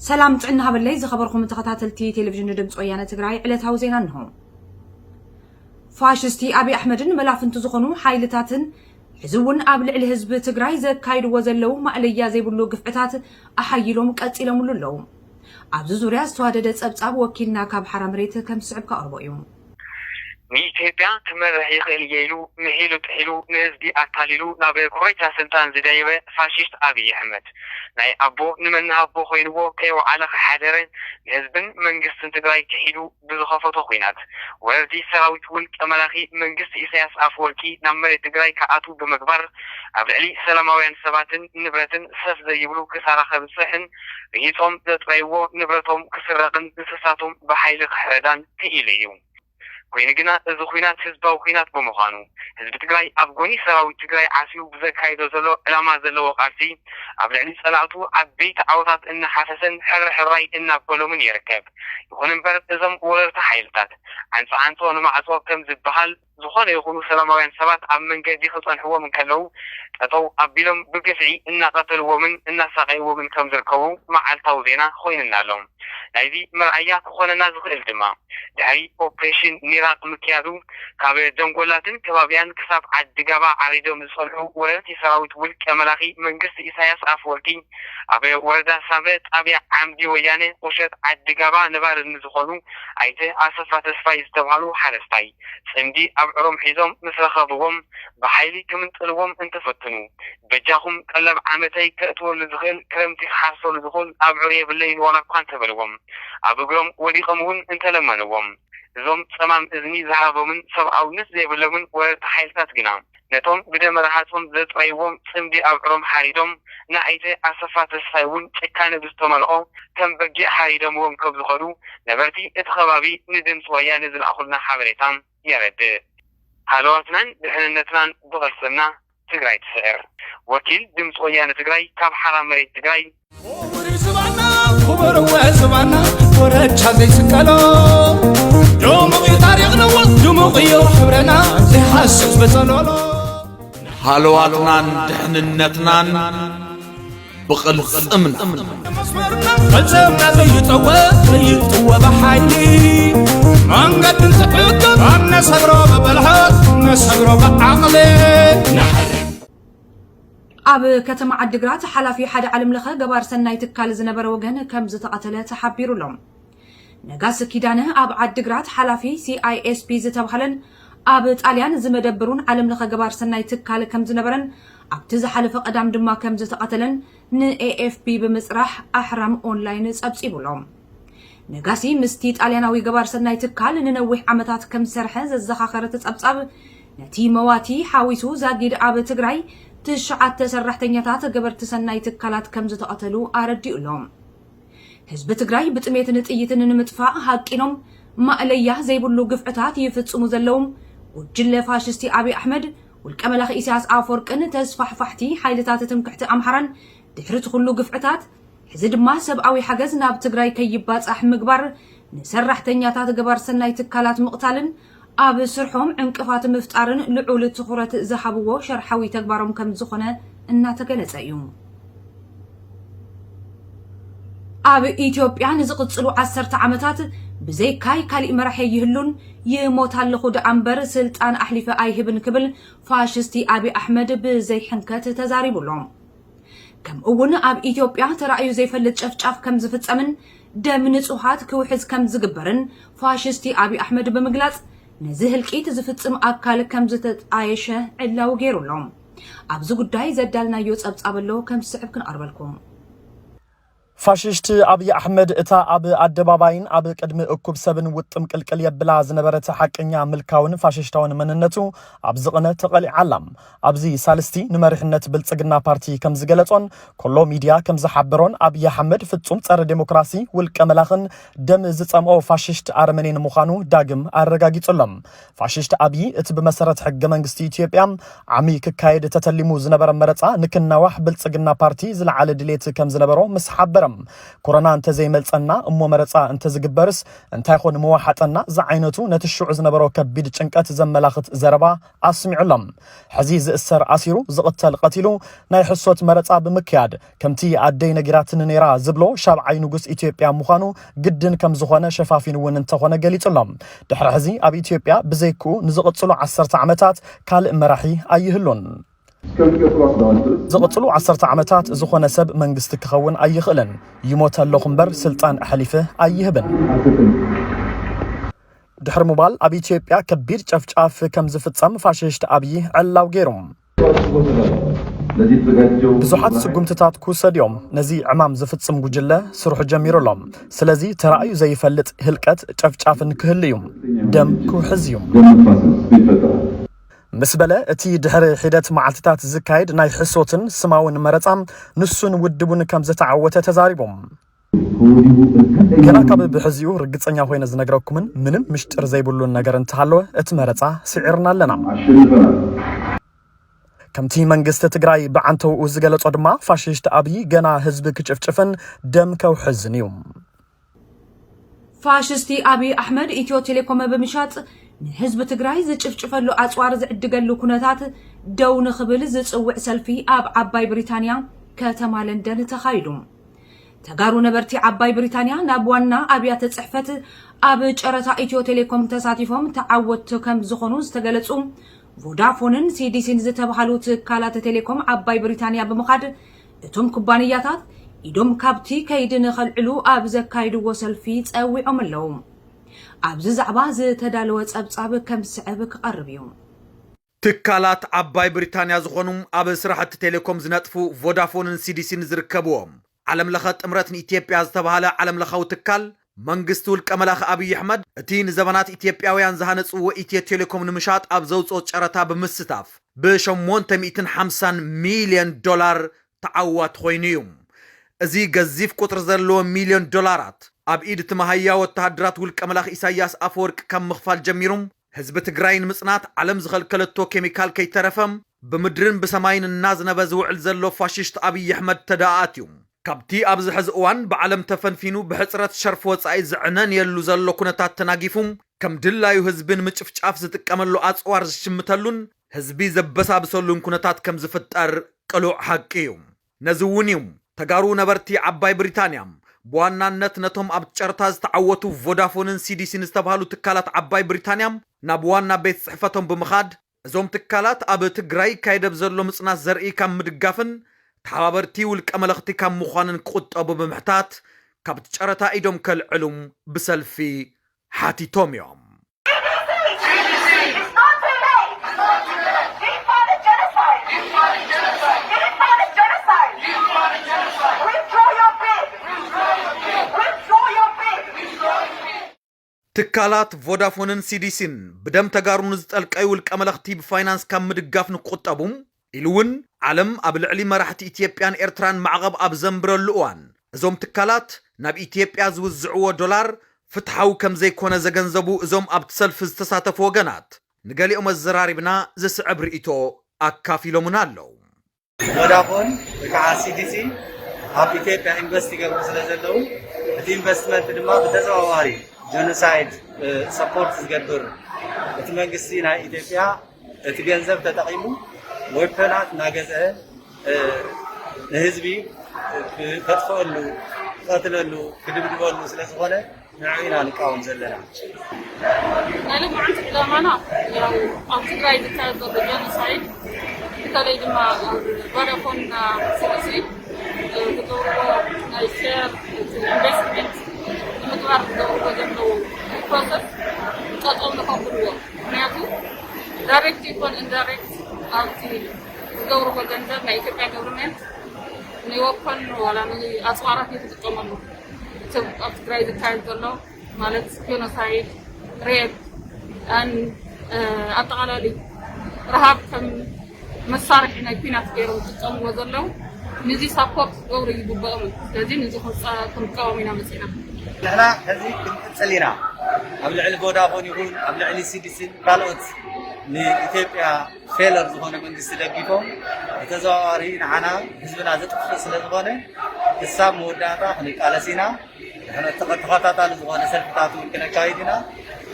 ሰላም ጥዕና ሃበለይ ዝኸበርኩም ተኸታተልቲ ቴሌቪዥን ድምፂ ወያነ ትግራይ፣ ዕለታዊ ዜና እንሆ። ፋሽስቲ ኣብይ ኣሕመድን መላፍንቱ ዝኾኑ ሓይልታትን ሕዚ እውን ኣብ ልዕሊ ህዝቢ ትግራይ ዘካይድዎ ዘለዉ ማእለያ ዘይብሉ ግፍዕታት ኣሓይሎም ቀፂሎምሉ ኣለዉ። ኣብዚ ዙርያ ዝተዋደደ ጸብጻብ ወኪልና ካብ ሓራ መሬት ከም ዝስዕብ ከቕርቦ እዩ። ንኢትዮጵያ ክመርሕ ይኽእል እየ ኢሉ ምሒሉ ጥሒሉ ንህዝቢ ኣታሊሉ ናብ ኮረቻ ስልጣን ዝደየበ ፋሽስት ኣብይ ኣሕመድ፣ ናይ ኣቦ ንመናሃቦ ኮይንዎ ከየውዓለ ከሓደረ፣ ንህዝብን መንግስትን ትግራይ ክሒዱ ብዝኸፈቶ ኲናት፣ ወረርቲ ሰራዊት ውልቀ መላኺ መንግስቲ ኢሳያስ ኣፈወርቂ ናብ መሬት ትግራይ ክኣትዉ ብምግባር፣ ኣብ ልዕሊ ሰላማውያን ሰባትን ንብረትን ሰፍ ዘይብሉ ክሳራ ከብፅሕን፣ ርሂፆም ዘጥረይዎ ንብረቶም ክስረቕን እንስሳቶም ብሓይሊ ክሕረዳን ክኢሉ እዩ። ኮይኑ ግና፣ እዚ ኲናት ህዝባዊ ኲናት ብምዃኑ፣ ህዝቢ ትግራይ ኣብ ጎኒ ሰራዊት ትግራይ ዓስዩ ብዘካይዶ ዘሎ ዕላማ ዘለዎ ቃልሲ፣ ኣብ ልዕሊ ጸላእቱ ዓበይቲ ዓወታት እናሓፈሰን ሕርሕራይ እናበሎምን ይርከብ። ይኹን እምበር፣ እዞም ወረርቲ ሓይልታት ዓንጾ ዓንጾ ንማዕጾ ከም ዝበሃል፣ ዝኾነ ይኹኑ ሰላማውያን ሰባት ኣብ መንገዲ ክጸንሕዎም እንከለዉ፣ ጠጠው ኣቢሎም ብግፍዒ እናቐተልዎምን እናሳቐይዎምን ከም ዝርከቡ መዓልታዊ ዜና ኮይኑና ኣሎ። ናይዚ መርኣያ ክኾነና ዝኽእል ድማ፣ ድሕሪ ኦፕሬሽን ኒራቕ ምክያዱ፣ ካብ ደንጎላትን ከባቢያን ክሳብ ዓዲ ጋባ ዓሪዶም ዝጸንሑ ወረርቲ ሰራዊት ውልቀ መላኺ መንግስቲ ኢሳያስ ኣፈወርቂ፣ ኣብ ወረዳ ሳምረ ጣብያ ዓምዲ ወያነ ቁሸት ዓዲ ጋባ ነባሪ ንዝኾኑ ኣይተ ኣሰፋ ተስፋይ ዝተባህሉ ሓረስታይ፣ ጽምዲ ኣብዕሮም ሒዞም ምስ ረኸብዎም፣ ብሓይሊ ክምንጥልዎም እንተፈትኑ፣ በጃኹም ቀለብ ዓመተይ ከእትወሉ ዝኽእል፣ ክረምቲ ክሓርሰሉ ዝኽእል ኣብዑር የብለይን ዋላ እኳ እንተበልዎም፣ ኣብ እግሮም ወዲቖም እውን እንተለመንዎም፣ እዞም ጸማም እዝኒ ዝሃቦምን ሰብኣውነት ዘይብሎምን ወረርቲ ሓይልታት ግና፣ ነቶም ብደም ረሃጾም ዘጥረይዎም ጽምዲ ኣብዕሮም ሓሪዶም፣ ንኣይተ ኣሰፋ ተስፋይ እውን ጭካነ ብዝተመልኦ ከም በጊዕ ሓሪዶምዎም ከም ዝኸዱ ነበርቲ እቲ ከባቢ ንድምፂ ወያነ ዝለኣኹልና ሓበሬታ የረድእ። ሃለዋትናን ድሕንነትናን ብቕልፅምና፣ ትግራይ ትስዕር። ወኪል ድምፂ ወያነ ትግራይ ካብ ሓራ መሬት ትግራይ። ክቡር ዝባና፣ ክቡር ዝባና፣ ኮረቻ ዘይስቀሎ፣ ድሙቕ እዩ ታሪኽና፣ ድሙቕ እዩ ሕብርና፣ ዘይሃስስ በጸሎሎ። ሃለዋትናን ድሕንነትናን ብቕልጽምና። መስመርና ቀልጽምና ዘይጠወ፣ ዘይጥወ ብሓይሊ፣ መንገድን ዝሕግር፣ ነሰግሮ ብብልሓት፣ ነሰግሮ ብዓቕሊ። ኣብ ከተማ ዓዲግራት ሓላፊ ሓደ ዓለም ለኸ ገባር ሰናይ ትካል ዝነበረ ወገን ከም ዝተቐተለ ተሓቢሩ ኣሎ። ነጋሲ ኪዳነ ኣብ ዓዲግራት ሓላፊ ሲኣይኤስፒ ዝተባህለን ኣብ ጣልያን ዝመደብሩን ዓለም ለኸ ገባር ሰናይ ትካል ከም ዝነበረን ኣብቲ ዝሓለፈ ቀዳም ድማ ከም ዝተቐተለን ንኤኤፍፒ ብምፅራሕ ኣሕራም ኦንላይን ጸብጺቡ ኣሎ። ነጋሲ ምስቲ ጣልያናዊ ገባር ሰናይ ትካል ንነዊሕ ዓመታት ከም ዝሰርሐ ዘዘኻኸረ እቲ ጸብጻብ፣ ነቲ መዋቲ ሓዊሱ ዛጊድ ኣብ ትግራይ ትሽዓተ ሰራሕተኛታት ገበርቲ ሰናይ ትካላት ከም ዝተቐተሉ ኣረዲኡ ኣሎ። ህዝቢ ትግራይ ብጥሜትን ጥይትን ንምጥፋእ ሃቂኖም ማእለያ ዘይብሉ ግፍዕታት ይፍጽሙ ዘለዉ ጉጅለ ፋሽስቲ ኣብይ ኣሕመድ፣ ውልቀ መላኺ ኢሳያስ ኣፈወርቅን ተስፋሕፋሕቲ ሓይልታት ትምክሕቲ ኣምሓራን ድሕሪ እቲ ኩሉ ግፍዕታት፣ ሕዚ ድማ ሰብኣዊ ሓገዝ ናብ ትግራይ ከይባጻሕ ምግባር፣ ንሰራሕተኛታት ገባር ሰናይ ትካላት ምቕታልን ኣብ ስርሖም ዕንቅፋት ምፍጣርን ልዑል ትኹረት ዝሃብዎ ሸርሓዊ ተግባሮም ከም ዝኾነ እናተገለጸ እዩ። ኣብ ኢትዮጵያ ንዝቕጽሉ ዓሰርተ ዓመታት ብዘይካይ ካሊእ መራሒ ይህሉን ይሞት ኣለኹ ደኣ እምበር ስልጣን ኣሕሊፈ ኣይህብን ክብል ፋሽስቲ ኣብይ ኣሕመድ ብዘይሕንከት ተዛሪቡ ኣሎ። ከምኡ እውን ኣብ ኢትዮጵያ ተራእዩ ዘይፈልጥ ጨፍጫፍ ከም ዝፍጸምን ደም ንጹሃት ክውሕዝ ከም ዝግበርን ፋሽስቲ ኣብይ ኣሕመድ ብምግላጽ፣ ነዚ ህልቂት ዝፍጽም ኣካል ከም ዝተጣየሸ ዕላዊ ገይሩ ኣሎ። ኣብዚ ጉዳይ ዘዳልናዮ ጸብጻብ ኣሎ፣ ከም ዝስዕብ ክንቐርበልኩም። ፋሽስት ኣብይ ኣሕመድ እታ ኣብ ኣደባባይን ኣብ ቅድሚ እኩብ ሰብን ውጥም ቅልቅል የብላ ዝነበረት ሓቀኛ ምልካውን ፋሽስታውን መንነቱ ኣብዚ ቅነ ተቐሊዓ ኣላ። ኣብዚ ሳልስቲ ንመሪሕነት ብልጽግና ፓርቲ ከም ዝገለጾን ኮሎ ሚድያ ከም ዝሓበሮን፣ ኣብይ ኣሕመድ ፍጹም ጸረ ዴሞክራሲ፣ ውልቀ መላኽን ደም ዝጸምኦ ፋሽስት ኣረመኔን ምዃኑ ዳግም ኣረጋጊጹ ኣሎ። ፋሽስት ኣብይ እቲ ብመሰረት ሕገ መንግስቲ ኢትዮጵያ ዓሚ ክካየድ ተተሊሙ ዝነበረ መረጻ ንክናዋሕ ብልጽግና ፓርቲ ዝለዓለ ድሌት ከም ዝነበሮ ምስ ሓበረ፣ ኮሮና እንተዘይመልጸና እሞ መረጻ እንተዝግበርስ እንታይ ኮን ምወሓጠና ዝዓይነቱ ነቲ ሽዑ ዝነበሮ ከቢድ ጭንቀት ዘመላኽት ዘረባ ኣስሚዑሎም። ሕዚ ዝእሰር ኣሲሩ፣ ዝቕተል ቀቲሉ፣ ናይ ሕሶት መረጻ ብምክያድ ከምቲ ኣደይ ነጊራትኒ ነይራ ዝብሎ ሻብዓይ ንጉስ ኢትዮጵያ ምዃኑ ግድን ከም ዝኾነ ሸፋፊኑ እውን እንተኾነ ገሊጹሎም። ድሕሪ ሕዚ ኣብ ኢትዮጵያ ብዘይክኡ ንዝቕጽሉ ዓሰርተ ዓመታት ካልእ መራሒ ኣይህሉን። ዝቕጽሉ ዓሰርተ ዓመታት ዝኾነ ሰብ መንግስቲ ክኸውን ኣይኽእልን። ይሞት ኣለኹ እምበር ስልጣን ኣሕሊፈ ኣይህብን። ድሕሪ ምባል ኣብ ኢትዮጵያ ከቢድ ጨፍጫፍ ከም ዝፍጸም ፋሽስት ኣብይ ዕላው ገይሩ። ብዙሓት ስጉምትታት ክውሰድ እዮም። ነዚ ዕማም ዝፍጽም ጉጅለ ስርሑ ጀሚሩ ኣሎ። ስለዚ ተራእዩ ዘይፈልጥ ህልቀት ጨፍጫፍን ክህሉ እዩ። ደም ክውሕዝ እዩ። ምስ በለ እቲ ድሕሪ ሒደት መዓልትታት ዝካየድ ናይ ሕሶትን ስማውን መረጻ ንሱን ውድቡን ከም ዝተዓወተ ተዛሪቦም። ገና ካብ ብሕዚኡ ርግጸኛ ኮይነ ዝነግረኩምን ምንም ምሽጥር ዘይብሉን ነገር እንተሃለወ እቲ መረጻ ስዒርና ኣለና። ከምቲ መንግስቲ ትግራይ ብዓንተውኡ ዝገለጾ ድማ ፋሽስት ኣብይ ገና ህዝቢ ክጭፍጭፍን ደም ከውሕዝን እዩ። ፋሽስቲ ኣብይ ኣሕመድ ኢትዮ ቴሌኮም ብምሻጥ ንህዝቢ ትግራይ ዝጭፍጭፈሉ ኣፅዋር ዝዕድገሉ ኩነታት ደው ንኽብል ዝፅውዕ ሰልፊ ኣብ ዓባይ ብሪታንያ ከተማ ለንደን ተኻይዱ። ተጋሩ ነበርቲ ዓባይ ብሪታንያ ናብ ዋና ኣብያተ ፅሕፈት ኣብ ጨረታ ኢትዮ ቴሌኮም ተሳቲፎም ተዓወትቲ ከም ዝኾኑ ዝተገለፁ ቮዳፎንን ሲዲሲን ዝተባሃሉ ትካላት ቴሌኮም ዓባይ ብሪታንያ ብምኻድ እቶም ኩባንያታት ኢዶም ካብቲ ከይዲ ንኸልዕሉ ኣብ ዘካይድዎ ሰልፊ ፀዊዖም ኣለዉ። ኣብዚ ዛዕባ ዝተዳለወ ፀብፃብ ከም ዝስዕብ ክቐርብ እዩ። ትካላት ዓባይ ብሪታንያ ዝኾኑ ኣብ ስራሕቲ ቴሌኮም ዝነጥፉ ቮዳፎንን ሲዲሲን ዝርከብዎም ዓለም ለኸ ጥምረት ንኢትዮጵያ ዝተባህለ ዓለም ለኻዊ ትካል መንግስቲ ውልቀ መላኺ ኣብይ ኣሕመድ እቲ ንዘበናት ኢትዮጵያውያን ዝሃነፅዎ ኢትዮ ቴሌኮም ንምሻጥ ኣብ ዘውፅኦ ጨረታ ብምስታፍ ብሸሞንተ ሚእትን ሓምሳን ሚልዮን ዶላር ተዓዋቲ ኮይኑ እዩ። እዚ ገዚፍ ቁፅሪ ዘለዎ ሚልዮን ዶላራት ኣብ ኢድ እቲ መሃያ ወተሃደራት ውልቀ መላኺ ኢሳያስ ኣፈወርቂ ካብ ምኽፋል ጀሚሩ ህዝቢ ትግራይ ንምፅናት ዓለም ዝኸልከለቶ ኬሚካል ከይተረፈ ብምድርን ብሰማይን እናዝነበ ዝውዕል ዘሎ ፋሽስት ኣብይ ኣሕመድ ተደኣኣት እዩ። ካብቲ ኣብዚ ሕዚ እዋን ብዓለም ተፈንፊኑ ብሕፅረት ሸርፊ ወፃኢ ዝዕነንየሉ ዘሎ ኩነታት ተናጊፉ ከም ድላዩ ህዝቢ ንምጭፍጫፍ ዝጥቀመሉ ኣፅዋር ዝሽምተሉን ህዝቢ ዘበሳብሰሉን ኩነታት ከም ዝፍጠር ቅሉዕ ሓቂ እዩ። ነዚ እውን እዩ ተጋሩ ነበርቲ ዓባይ ብሪታንያ ብዋናነት ነቶም ኣብ ጨረታ ዝተዓወቱ ቮዳፎንን ሲዲሲን ዝተባሃሉ ትካላት ዓባይ ብሪታንያ ናብ ዋና ቤት ፅሕፈቶም ብምኻድ እዞም ትካላት ኣብ ትግራይ ይካየድ ኣብ ዘሎ ምፅናት ዘርኢ ካብ ምድጋፍን ተሓባበርቲ ውልቀ መለኽቲ ካብ ምዃንን ክቑጠቡ ብምሕታት ካብቲ ጨረታ ኢዶም ከልዕሉ ብሰልፊ ሓቲቶም እዮም። ትካላት ቮዳፎንን ሲዲሲን ብደም ተጋሩ ንዝጠልቀዩ ውልቀ መለኽቲ ብፋይናንስ ካብ ምድጋፍ ንክቑጠቡ ኢሉ እውን ዓለም ኣብ ልዕሊ መራሕቲ ኢትዮጵያን ኤርትራን ማዕቐብ ኣብ ዘንብረሉ እዋን እዞም ትካላት ናብ ኢትዮጵያ ዝውዝዕዎ ዶላር ፍትሓዊ ከም ዘይኮነ ዘገንዘቡ እዞም ኣብቲ ሰልፊ ዝተሳተፉ ወገናት ንገሊኦም ኣዘራሪብና ዝስዕብ ርእይቶ ኣካፊሎምና ኣለዉ። ቮዳፎን ወይ ከዓ ሲዲሲ ኣብ ኢትዮጵያ ኢንቨስት ይገብሩ ስለ ዘለዉ እቲ ኢንቨስትመንት ድማ ብተዘዋዋሪ ጀኖሳይድ ሰፖርት ዝገብር እቲ መንግስቲ ናይ ኢትዮጵያ እቲ ገንዘብ ተጠቒሙ ወፐናት እናገዝአ ንህዝቢ ከጥፈአሉ ክቐትለሉ ክድብድበሉ ስለ ዝኾነ ንዕኡ ኢና ንቃወም ዘለና። ናይ ልምዓት ዕላማና ያው ኣብ ትግራይ ዝካየድ ዘሎ ጀኖሳይድ በተለይ ድማ ኣብ ቮዳፎን እና ሲዲሲ ዝገብርዎ ናይ ሼር ኢንቨስትመንት ንምግባር ዝገብርዎ ዘለዉ ፕሮሰስ ጠጠው ንኸብልዎ ምክንያቱ ዳይሬክት ይኮን ኢንዳይሬክት ኣብቲ ዝገብርዎ ገንዘብ ናይ ኢትዮጵያ ገቨርንመንት ንወፐን ዋላ ንኣፅዋራት እዩ ዝጥቀመሉ እቲ ኣብ ትግራይ ዝካየድ ዘሎ ማለት ጆኖሳይድ ሬፕ ኣን ኣጠቃላሊ ረሃብ ከም መሳርሒ ናይ ኩናት ገይሮም ዝጥቀምዎ ዘለዉ ንዚ ሳፖርት ክገብሩ ይግበኦም እዩ ስለዚ ንዚ ክንቃወም ኢና መፅና ንሕና ሕዚ ክንቅፅል ኢና ኣብ ልዕሊ ቮዳፎን ይኹን ኣብ ልዕሊ ሲዲሲን ካልኦት ንኢትዮጵያ ፌለር ዝኾነ መንግስቲ ደጊፎም ብተዘዋዋሪ ንዓና ህዝብና ዘጥፍእ ስለ ዝኾነ ክሳብ መወዳእታ ክንቃለስ ኢና። ንሕና ተኸ- ተኸታታሊ ዝኾነ ሰልፍታት እውን ክነካይድ ኢና።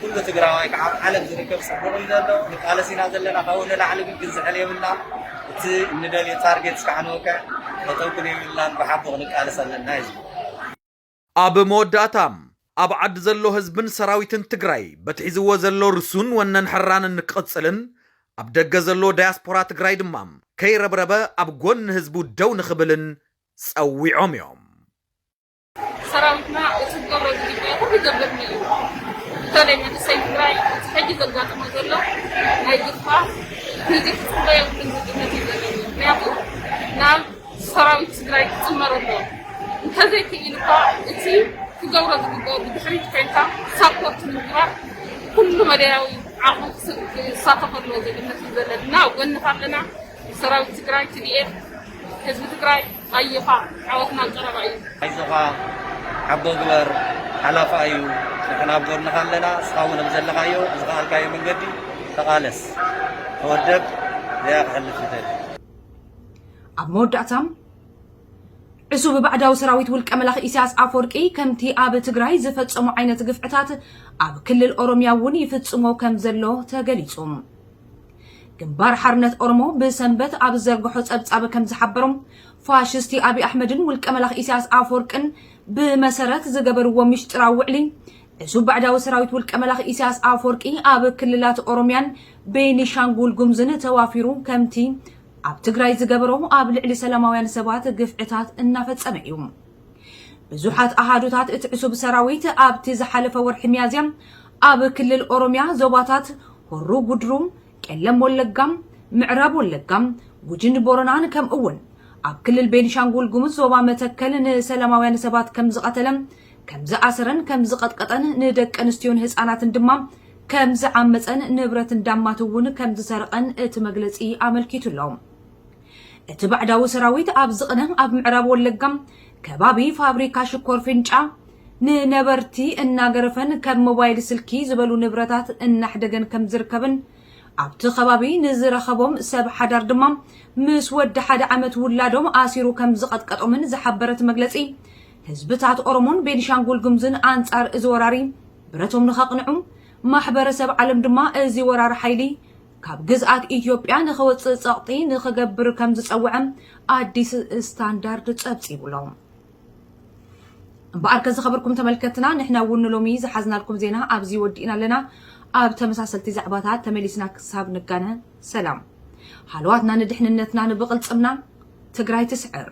ኩሉ ትግራዋይ ከዓ ኣብ ዓለም ዝርከብ ፅቡቕ እዩ ዘሎ። ንቃለስ ኢና ዘለና፣ ካብኡ ንላዕሊ ግን ክዝሕል የብልና። እቲ እንደልዮ ታርጌት እስካዕ ንወቅዕ፣ መጠን ክንብልናን ብሓቦ ክንቃለስ ኣለና እዩ። ኣብ መወዳእታ ኣብ ዓዲ ዘሎ ህዝብን ሰራዊትን ትግራይ በትሒዝዎ ዘሎ ርሱን ወነን ሕራንን ንክቕፅልን ኣብ ደገ ዘሎ ዳያስፖራ ትግራይ ድማ ከይረብረበ ኣብ ጎኒ ህዝቡ ደው ንኽብልን ፀዊዖም እዮም። ሰራዊትና እቲ ክገብሮ ዝግባእ ኩሉ ይገብር እዩ። በተለይ መንእሰይ ትግራይ እቲ ሕጂ ዘጋጥሞ ዘሎ ናይ ግፋ ህዚ ክፅበዮ ብዝግነት እዩ ዘለዎ። ምክንያቱ ናብ ሰራዊት ትግራይ ክፅመር ኣለዎ። እንተዘይክኢሉ እኳ እቲ ክገብሮ ዝግባእ ብድሕሪት ኮይንካ ሳፖርት ንምግባር ኩሉ መደያዊ ዓቕሙ ክሳተፈ ኣለዎ ዝብል እምነት እዩ ዘለና። ኣብ ጎንኻ ኣለና። ሰራዊት ትግራይ፣ ቲ ዲ ኤፍ፣ ህዝቢ ትግራይ ኣየኻ ዓወትና ቀረባ እዩ። ኣይዞኻ ሓቦ ግበር ሓላፋ እዩ ንሕና ኣብ ጎንኻ ኣለና እስኻ እውን ኣብ ዘለኻዮ ብዝኸኣልካዮ መንገዲ ተቓለስ ተወደብ እዚኣ ክሕልፍ ይኽእል ኣብ መወዳእታ ዕሱብ ባዕዳዊ ሰራዊት ውልቀ መላኺ ኢሳያስ ኣፈወርቂ ከምቲ ኣብ ትግራይ ዝፈጸሙ ዓይነት ግፍዕታት ኣብ ክልል ኦሮሚያ እውን ይፍጽሞ ከም ዘሎ ተገሊጹ። ግንባር ሓርነት ኦሮሞ ብሰንበት ኣብ ዝዘርግሖ ጸብጻብ ከም ዝሓበሮ ፋሽስቲ ኣብይ ኣሕመድን ውልቀ መላኺ ኢሳያስ ኣፈወርቅን ብመሰረት ዝገበርዎ ምሽጥራዊ ውዕሊ ዕሱብ ባዕዳዊ ሰራዊት ውልቀ መላኺ ኢሳያስ ኣፈወርቂ ኣብ ክልላት ኦሮሚያን ቤኒሻንጉል ጉምዝን ተዋፊሩ ከምቲ ኣብ ትግራይ ዝገበሮ ኣብ ልዕሊ ሰላማውያን ሰባት ግፍዕታት እናፈጸመ እዩ። ብዙሓት ኣሃዱታት እቲ ዕሱብ ሰራዊት ኣብቲ ዝሓለፈ ወርሒ ሚያዝያ ኣብ ክልል ኦሮሚያ ዞባታት ሆሮ ጉድሩ፣ ቄለም ወለጋ፣ ምዕራብ ወለጋ፣ ጉጂን ቦረናን ከምኡ እውን ኣብ ክልል ቤኒሻንጉል ጉሙዝ ዞባ መተከል ንሰላማውያን ሰባት ከም ዝቐተለ፣ ከም ዝኣሰረን ከም ዝቐጥቀጠን ንደቂ ኣንስትዮን ህፃናትን ድማ ከም ዝዓመፀን ንብረት እንዳማት እውን ከም ዝሰረቐን እቲ መግለፂ ኣመልኪቱ ኣሎ። እቲ ባዕዳዊ ሰራዊት ኣብዚ ቅነ ኣብ ምዕራብ ወለጋ ከባቢ ፋብሪካ ሽኮር ፍንጫ ንነበርቲ እናገረፈን ከም ሞባይል ስልኪ ዝበሉ ንብረታት እናሕደገን ከም ዝርከብን ኣብቲ ከባቢ ንዝረኸቦም ሰብ ሓዳር ድማ ምስ ወዲ ሓደ ዓመት ውላዶም ኣሲሩ ከም ዝቐጥቀጦምን ዝሓበረት መግለፂ ህዝብታት ኦሮሞን ቤኒሻንጉል ጉምዝን ኣንፃር እዚ ወራሪ ብረቶም ንኸቕንዑ ማሕበረሰብ ዓለም ድማ እዚ ወራሪ ሓይሊ ካብ ግዝኣት ኢትዮጵያ ንኸወፅእ ፀቕጢ ንኽገብር ከም ዝፀውዐ ኣዲስ ስታንዳርድ ፀብፂቡሎ። እምበኣርከ ዝኸበርኩም ተመልከትና ንሕና እውን ንሎሚ ዝሓዝናልኩም ዜና ኣብዚ ወዲእና ኣለና። ኣብ ተመሳሰልቲ ዛዕባታት ተመሊስና ክሳብ ንጋነ ሰላም። ሃለዋትና ንድሕንነትና ንብቕልፅምና ትግራይ ትስዕር።